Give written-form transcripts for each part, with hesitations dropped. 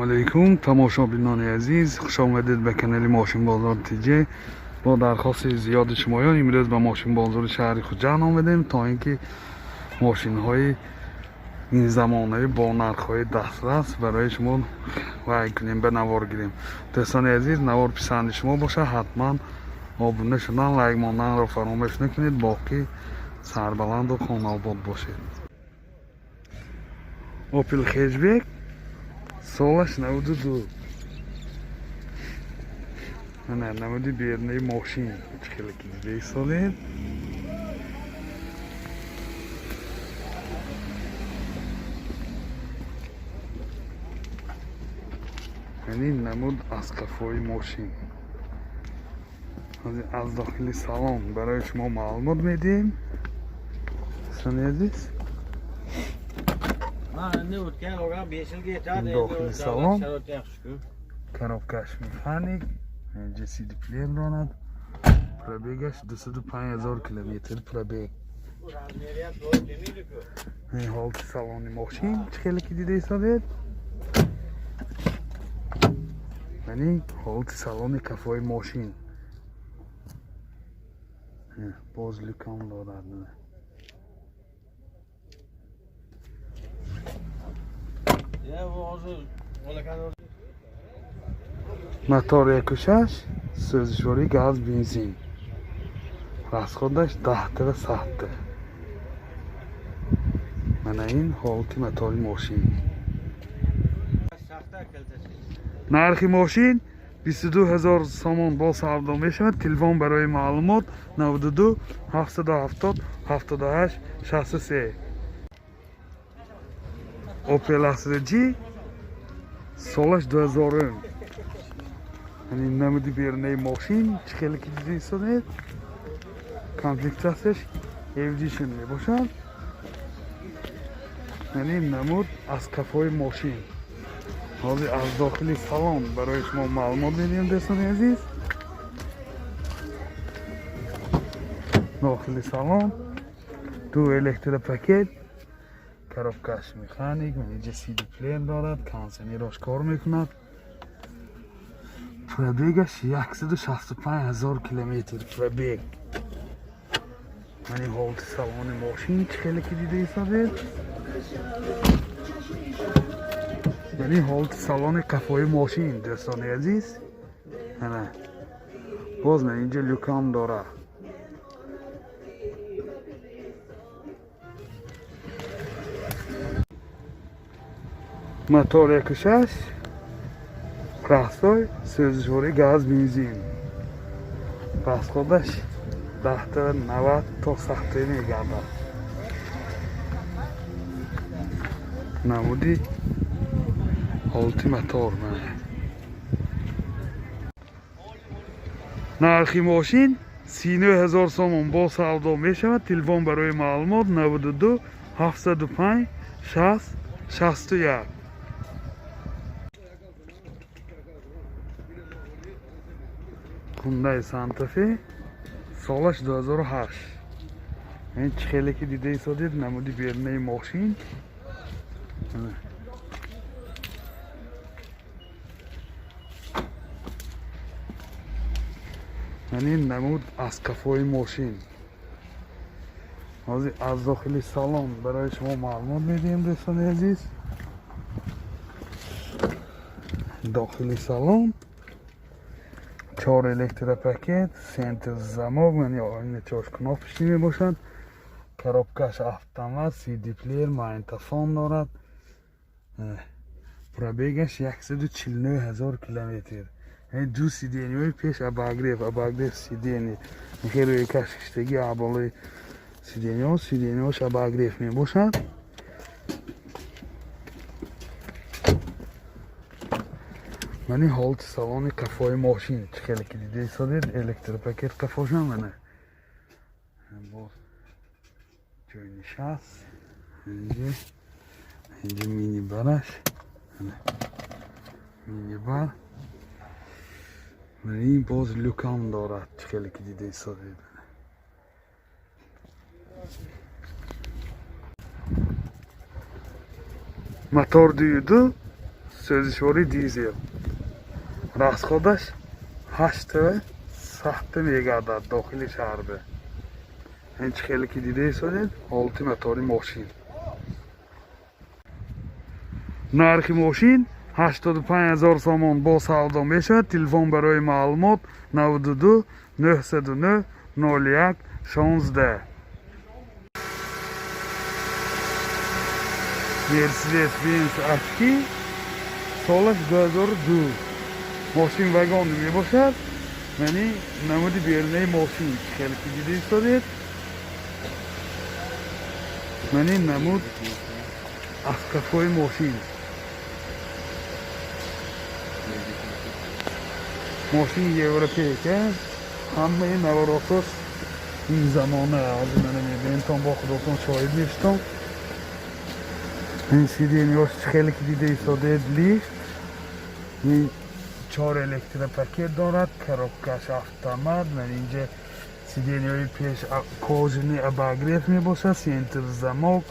Алейкум, тамошобинони азиз, хуш омадед ба канали Мошинбозор ТЖ. Бо дархости зиёди шумоён имрӯз ба мошинбозори шаҳри Хуҷанд омадем, то ин ки мошинҳои ин замонавӣ бо нархҳои дастрас барои шумо вай кунем, ба навор гирем. Дӯстони азиз, навор писанди шумо бошад, ҳатман обуна шудан, лайк монданро фаромӯш накунед. Боқӣ сарбаланду хонаобод бошед. Опел Хэтчбек, солаш 92. Ана намуди берунаи мошин, хеле ки дида истодед. Яъне намуд аз қафои мошин. Аз дохили салон барои шумо маълумот медиҳем, дӯстони азиз. Дохили салон коробкаш механик, инҷа CD плеер дорад. Пробегаш 205 000 километр пробег. Ин ҳолати салони мошин, чӣ хеле ки дида истодед. Яъне ҳолати салони қафои мошин, боз люкам дорад. Мотор 1,6, сӯзишворӣ газ, бензин. Расходаш даҳтара сатта. Мана ин ҳолати мотори мошин. Нархи мошин 22 000 сомон, бо савдо мешавад. Телефон барои маълумот 92 770 78 63. Opel Astra G, солаш 2000. Яъне намуди берунаи мошин, чӣ хеле ки дида истодед. Комплектатсияш Edition мебошад. Яъне намуд аз кафои мошин. Ҳозир аз дохили салон барои шумо маълумот медиҳем, дӯстони азиз. Дохили салон ду электропакет, коробкаш механик, инҷа CD плеер дорад, кондиционерош кор мекунад. Пробегаш 165 000 километр пробег. Мани ҳолати салони мошин, чӣ хеле ки дида истодед. Яъне ҳолати салони қафои мошин, дӯстони азиз. Ана боз ман инҷа люкам дорад. Мотор 1,6, простой, сӯзишворӣ газ, бензин. Расходаш даҳта навад то сахте мегардад. Намуди ҳолати мотор. Нархи мошин 39 000 сомон, бо савдо мешавад. Телефон барои маълумот 92 705 60 61. Хундай Сантафе, солаш 2008. Ин чӣ хеле ки дида истодед, намуди берунаи мошин. Ана. Яъне намуд аз кафои мошин. Ҳозир аз дохили салон барои шумо маълумот медиҳем, дӯстони азиз. Дохили салон чор электропакет, центр замок, яъне оина чоркнопочный мебошад. Коробкаш автомат, CD плеер, магнитофон дорад. Пробегаш 149 000 километр. Яъне ду сиденьяҳои пеш обогрев сиденья, хеле рӯйкаш киштагӣ болои сиденьяҳо, сиденьяҳош обогрев мебошад. Мани ҳолати салони қафои мошин, чӣ хеле ки дида истодед. Электропакет қафошам. Мана боз ҷои нишаст, инҷа мини-бараш, мини-бар. Ин боз люкам дорад, чӣ хеле ки дида истодед. Мотор 2,2. Сӯзишворӣ дизел. Расходаш 8 сахта мегардад дохили шаҳрда. Ин чӣ хеле ки дида истодед, ҳолати мотори мошин. Нархи мошин 85 000 сомон бо савдо мешавад. Телефон барои маълумот 92 909 01 16. Мерседес Бенз Очки, солаш 2002. Мошин вагон мебошад. Мани намуди берунаи мошин, хеле ки дида истодед. Мани намуд аз қафои мошин. Мошин европейка, ҳамаи наворотош ин замона. Ҳозир мана мебинетон, бо худотон шоҳид мешитон. Ин сиденьяш, хеле ки дида истодед, лифт, ин чор электропакет дорад, коробкаш автомат. Ман инҷа сиденьяи пеш кожаный, обогрев мебошад, центр замок,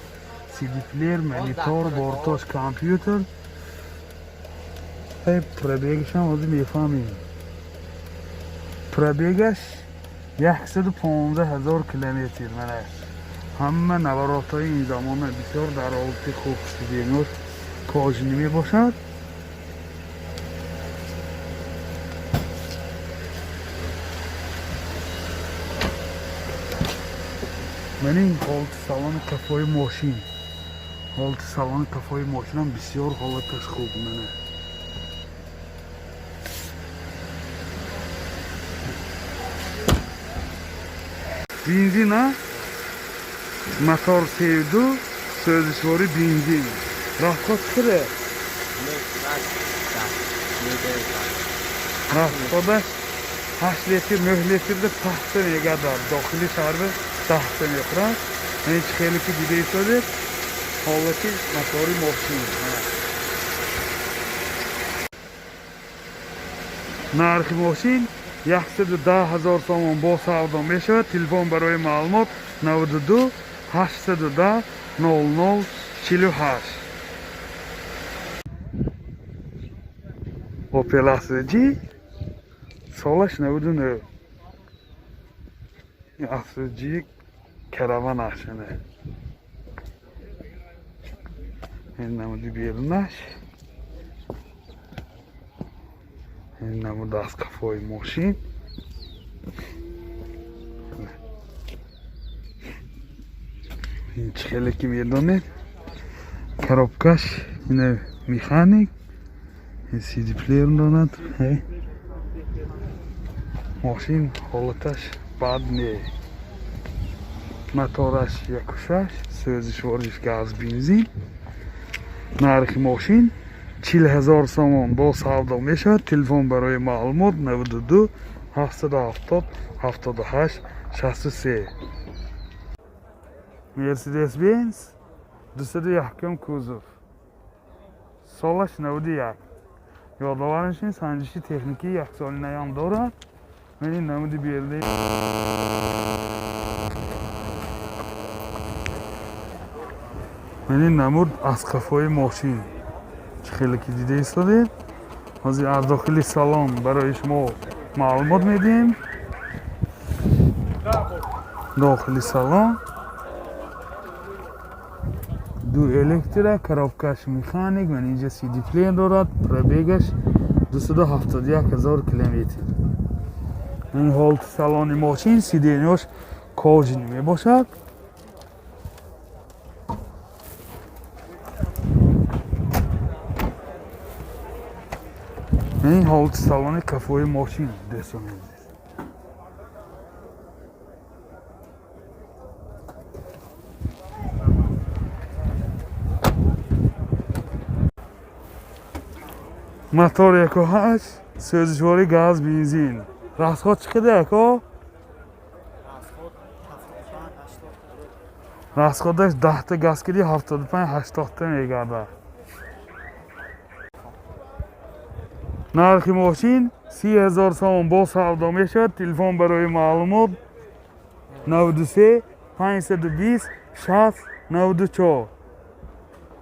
сидиплеер, монитор, бортош компютер. Пробегашам ҳозир мефаҳмем. Пробегаш 115 000 километр. Мана ҳама наворотҳои ин замона, бисёр дар ҳолати хуб, сиденьяш кожаный мебошад. Ман ин ҳолати салони қафои мошин. Ҳолати салони қафои мошинам бисёр ҳолаташ хуб, мана. Бензин, а? Мотор 32, сӯзишворӣ бензин. Расход чиқадар? Расходаш 8 литр, 9 литрда паста мегардад. Дохили шаҳрда 10та мехӯрад. Ин чӣ хеле ки дида истодед, ҳолати мотори мошин. Нархи мошин 110 000 сомон бо савдо мешавад. Телефон барои маълумот 92 810 00 48. Opel Astra G, солаш 99. Astra G караван ашана. Ин намуди берунаш. Ин намуд аз қафои мошин. Ин чӣ хеле ки медонед, коробкаш ина механик, ин CD плеер дорад. Мошин ҳолаташ бад не. Мотораш 1,6, сӯзишвориш газ, бензин. Нархи мошин 40 000 сомон бо савдо мешавад. Телефон барои маълумот 92 770 78 63. Мерседес Бенз 201 кузов, солаш 91. Ёдовар мешавем, санҷиши техникии яксолинаям дорад. Мани намуди берунаи. Мани намуд аз қафои мошин, чӣ хеле ки дида истодед. Ҳозир аз дохили салон барои шумо маълумот медиҳем. Дохили салон ду электро, коробкаш механик, ман инҷа CD плеер дорад. Пробегаш 271 000 километр. Ин ҳолати салони мошин, сиденьяш кожаный мебошад. Ин ҳолати салони қафои мошин, дӯстони азиз. Мотор 1,8, сӯзишворӣ газ, бензин. Расход чӣ қадар, ако? Расходаш 10та газ киди, 75 80та мегардад. Нархи мошин 30 000 сомон бо савдо мешавад. Телефон барои маълумот 93 520 60 94.